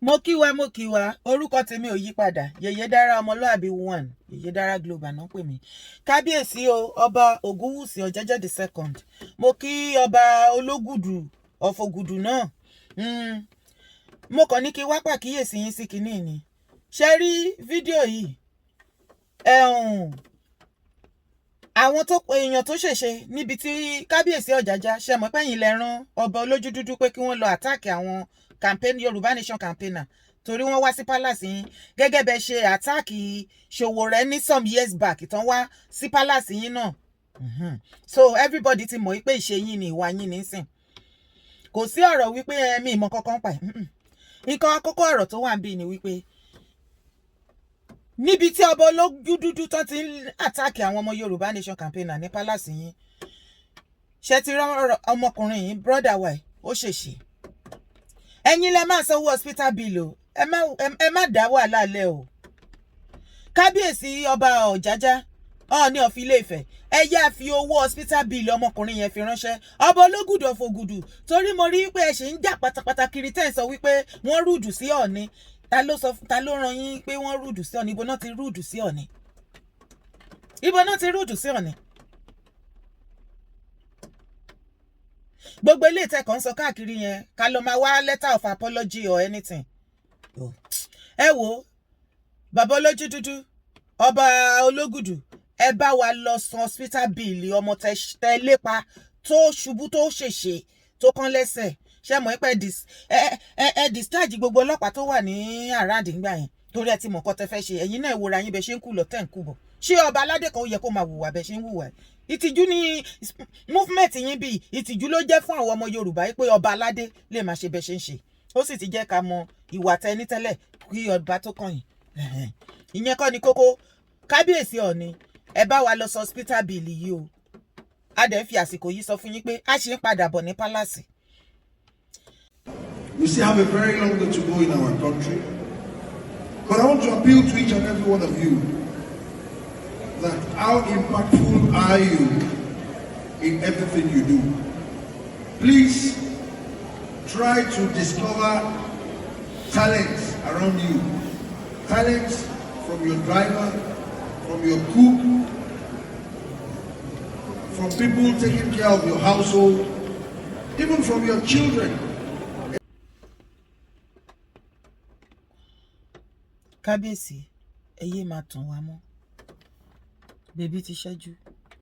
Mo kí wa, mo kí wa. Orúkọ tèmi ò yí padà, Yèyé Dára Ọmọlúàbí one, Yèyé Dára Global náà pè mí. Kábíyèsí o, Ọba Ògúnwùsì Ọ̀jájá the second. Mo kí Ọba Ológùdù of Ògùdù náà. Mo kàn ní kí wá pàkíyèsí yín sí kinní ni. Ṣe rí fídíò yìí, ẹ̀hún àwọn tó èèyàn tó ṣèṣe níbi tí Kábíyèsí Ọ̀jájá ṣe mọ̀ pẹ́yìn lẹ rán ọba olójú dúdú pé kí wọ́n lọ attack àwọn campaign, Yorùbá Nation campaigner, torí wọ́n wá sí palace yín, gẹ́gẹ́ bẹ́ẹ̀ ṣe attack Ṣòwòrẹ́ ní some years back tán wá sí palace yín náà. So everybody ti mọ̀ wípé ìṣe yín ni, ìwà yín nísìn. Kò sí ọ̀rọ̀ wípé ẹ̀mí ìmọ̀ kankan pa ẹ̀. Nǹkan àkọ́kọ́, ọ̀rọ̀ tó wà níbí ni wípé níbi tí ọba olójú dúdú tán ti ń attack àwọn ọmọ Yorùbá Nation campaigner ní palace yín, ṣe ti rán ọmọkùnrin yìí, brother wa, ó ṣèṣì. Ẹ̀yin lẹ máa sanwó hospital bill o. Ẹ má dá wàhálà lẹ o. Kábíyèsí Ọba Ọ̀jájá, Ọọ̀ni of Ilé-Ifẹ̀, ẹ yá fi owó hospital bill ọmọkùnrin yẹn fi ránṣẹ́ ọba Ológùdù of Ògùdù, torí mo rí pé ẹ ṣì ń jà pátápátá kiri tẹ́ ẹ̀ sọ wípé wọ́n rude sí Ọọ̀ni. Ta ló sọ? Ta ló rán yín pé wọ́n rude sí Ọọ̀ni? Ibo náà ti rude sí Ọọ̀ni? Ibo náà ti rude sí Ọọ̀ni? Gbogbo ilé ìtẹ̀kọ̀ ń sọ káàkiri yẹn, ká lọ máa wá letter of apology or anything. Ẹ wo bàbá olójú dúdú, Ọba Ológùdù, ẹ bá wa lọ san hospital bill ọmọ tẹ lépa tó ṣubú, tó ṣèṣe, tó kán lẹ́sẹ̀. Ṣé mọ̀ pé ẹ discharge gbogbo ọlọ́pàá tó wà ní around ńgbà yẹn, torí ẹ ti mọ̀ nǹkan tẹ fẹ́ ṣe. Ẹ̀yin náà ìwòra yín bẹ ṣe ń kú lọ tẹ̀ ń kú bọ̀. Ṣé ọba aládé kan ó yẹ kó máa hùwà bẹ ṣe ń hùwà? Ìtìjú ni movement yín, bí ìtìjú ló jẹ́ fún àwọn ọmọ Yorùbá pé ọba aládé lè máa ṣe bẹ ṣe ń ṣe. Ó sì ti jẹ́ ká mọ ìwà tẹ ní tẹ́lẹ̀ kí ọba tó kàn yín. Ìyẹn kọ́ ni kókó. Kábíyèsí Ọ̀ọ̀ni, ẹ bá wa lọ sọ hospital bill yìí o. A dẹ̀ fi àsìkò yìí sọ fún yín pé a ṣe ń padà bọ̀ ní palace. We still have a very long way to go in our country. But I want to appeal to each and every one of you that how impactful are you in everything you do? Please try to discover talents around you. Talents from your driver, from your cook, from people taking care of your household, even from your children. Kábíyèsí, ẹ yé máa tàn wá mọ́. Bèbí ti ṣẹ́jú.